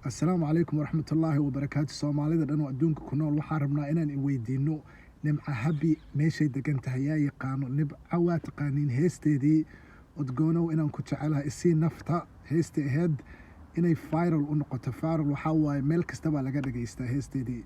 Assalaamu calaykum waraxmatullaahi wabarakaatu. Soomaalida dhan oo adduunka ku nool, waxaan rabnaa inaan weydiino Nimco Happy meeshay degan tahay. Yaa yaqaano Nimco? Waa taqaaniin heesteedii "Odgoonow inaan ku jecelahay, isii nafta", heestai ahayd inay viral u noqoto. Viral waxaa waaye meel kasta baa laga dhagaystaa. Heesteedii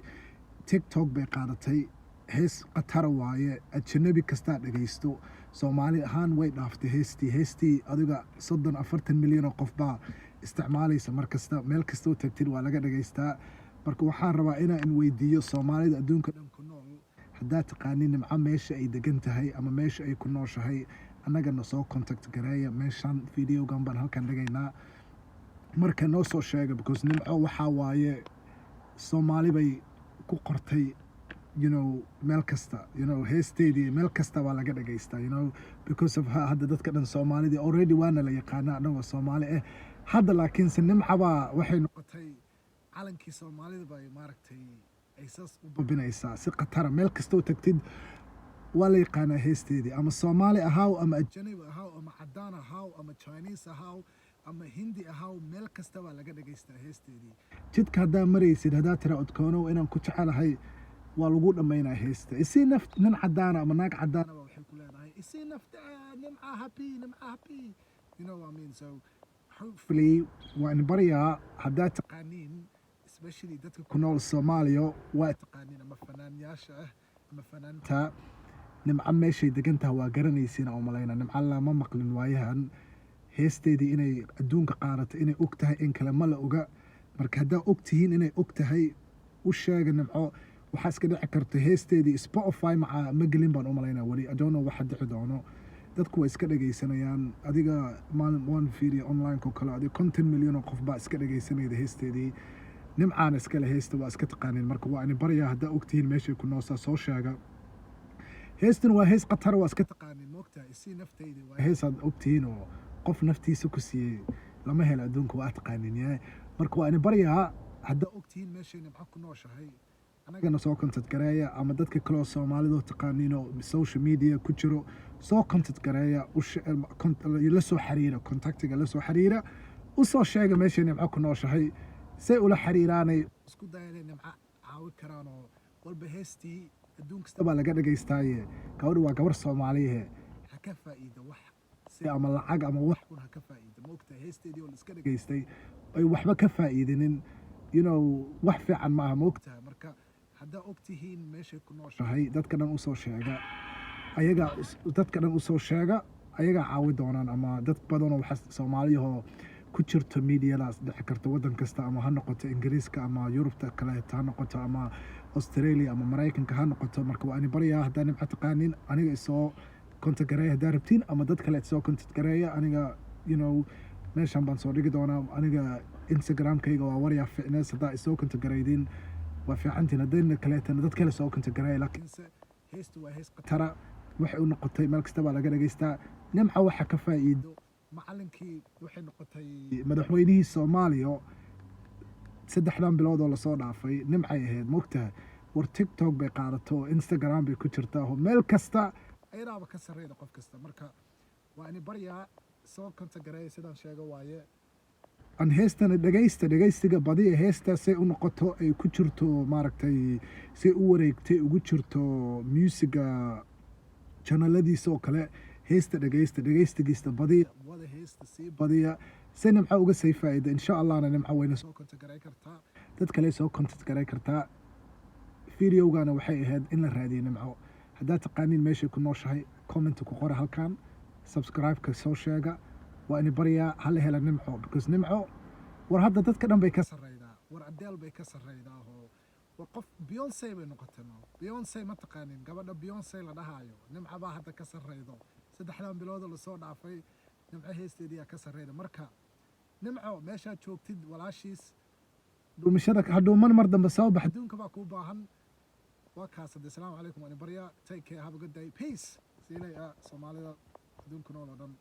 TikTok bay qaadatay. Hees khatara waaye, ajanabi kastaa dhagaysto. Soomaali ahaan way dhaaftay heestii. Heestii adiga 30, 40 milyan oo qof baa isticmaalaysa. Mar kasta meel kasta u tagtid waa laga dhagaystaa. Marka waxaan rabaa inaan weydiiyo Soomaalida adduunka dhan ku nool, haddaad taqaanin Nimco meesha ay degan tahay ama meesha ay ku nooshahay, annagana soo contact gareeya. Meeshaan videogan baan halkan dhigaynaa. Marka noo soo sheega, because Nimco waxaa waaye Soomaali bay ku qortay meel kasta. Heesteedii meel kasta baa laga dhagaystaa because of her. Hadda dadka dhan Soomaalidii already waana la yaqaana annagoo Soomaali ah hadda, laakiinse Nimca baa waxay noqotay calankii Soomaalida bay maaragtay ay saas u babinaysaa si khatara. Meel kastoo tagtid waa la yaqaanaa heesteedii, ama Soomaali ahaaw ama ajanabi ahaaw ama cadaan ahaaw ama Chinese ahaaw ama Hindi ahaaw, meel kasta baa laga dhagaystaa heesteedii. Jidka haddaa maraysid, haddaa tira "Odkoonow inaan ku jecelahay", waa lagu dhammaynaa heesta "Isii naft". Nin cadaana ama naag cadaana baa waxay ku leedahay "Isii nafta, Nimca Happy, Nimca Happy", you know what I mean? So hopefully waan baryaa, haddaa taqaaniin, especially dadka ku nool Soomaaliya, waa taqaaniin ama fanaanyaasha ah ama fanaanta, Nimco meeshay degan tahay waa garanaysiin oo malayna. Nimco lama maqlin waayahan. Heesteedii inay adduunka qaadato, inay og tahay in kale ma la oga. Marka haddaa og tihiin inay og tahay, u sheega Nimco. Waxaa iska dhici karta heesteedii Spotify maca ma gelin baan u malaynaa weli. I don't know waxa dhici doono. Dadku way iska dhegaysanayaan. Adiga maalin waan fiiriya online oo kale, adiga 50 milyan oo qof baa iska dhegaysanayda heesteedii. Nimcaana iskale heesta, waa iska taqaaniin. Marka waa ini baryaa, haddaa ogtihiin meeshay ku noosaa, soo sheega. Heestan waa hees khatara, waa iska taqaaniin. Moogtahay "Isii naftayda" waa heesaad ogtihiin oo qof naftiisa ku siiyey lama helo adduunka, waa taqaaniin yahay. Marka waa ini baryaa, haddaa ogtihiin meeshay Nimco ku nooshahay, annagana soo contact gareeya, ama dadka kale oo Soomaalida oo taqaaniin oo social media ku jiro soo contact gareeya, la soo xiriira, contactiga la soo xiriira, u soo sheega meeshay Nimco ku nooshahay, say ula xiriiraanay isku daya inay Nimco caawi karaan oo walba. Heestii adduun kasta baa laga dhagaystaaye, gabadhu waa gabar Soomaaliyahe, ha ka faa'iida wax si ama lacag ama wax un ha ka faa'iida. Ma ogtahay heesteedii oo la iska dhagaystay ay waxba ka faa'iidinin, wax fiican maaha, ma ogtahay? Marka haddaa ogtihiin meeshay ku nooshahay, dadka dhan usoo sheega ayagaa, dadka dhan usoo sheega, ayagaa caawi doonaan. Ama dad badanoo waxa Soomaaliyahoo ku jirto mediadaas dhici karta waddan kasta, ama ha noqoto Ingiriiska ama Yurubta kaleeto ha noqoto ama Australia ama Maraykanka ha noqoto. Marka waa ani baryaa, haddaa Nimco taqaanin, aniga isoo contact gareeya haddaa rabtiin, ama dad kale isoo contact gareeya. Aniga meeshan baan soo dhigi doonaa. Aniga Instagramkayga waa Waryaa Fitness. Haddaa isoo contact garaydiin waa fiicantiin, haddayna kaleetana dad kale soo contact gareeya. Laakiinse heestu waa hees khatara, waxay u noqotay meel kasta baa laga dhagaystaa. Nimca waxa ka faa'iido macalinkii, waxay noqotay madaxweynihii Soomaaliya 3dan bilood oo lasoo dhaafay Nimcay ahayd. Mogtahay war TikTok bay qaadato oo Instagram bay ku jirtaa oo meel kasta ayadaaba ka sarreyda qof kasta. Marka waa ini baryaa, soo contact gareeya sidaan sheego waaye. Aan heestana dhegaysta, dhegaystiga badiya heesta say u noqoto ay ku jirto maaragtay, say u wareegtay ugu jirto musiga channeladiisa oo kale. Heesta dhegaysta, dhegaystigiista badiya, wada heesta sii badiya si Nimco uga sii faa'iida. Insha Allahna Nimco wayna soo contact garay kartaa, dad kale soo contact garay kartaa. Videogana waxay ahayd in la raadiyo Nimco. Haddaad taqaaniin meeshay ku nooshahay, comment ku qora halkan, subscribe-ka soo sheega. Waa ini baryaa, hala hela Nimco, because Nimco war hadda dadka dhan bay ka sarreydaa, war Adele bay ka sarreydaa oo war qof Beyonce bay noqotay. No, Beyonce ma taqaanin? Gabadha Beyonce la dhahaayo Nimco baa hadda ka sarreydo. 3dan biloodoo lasoo dhaafay Nimco heesteediyaa ka sarreyda. Marka Nimco, meeshaad joogtid walaashiis, dhuumashada hadhuuman mar dambe soo bax, adduunka baa kuu baahan. Waa kaas hadde. Asalaamu calaykum, waan baryaa. Take care, have a good day, peace. Siilay ah Soomaalida adduunka nool oo dhan.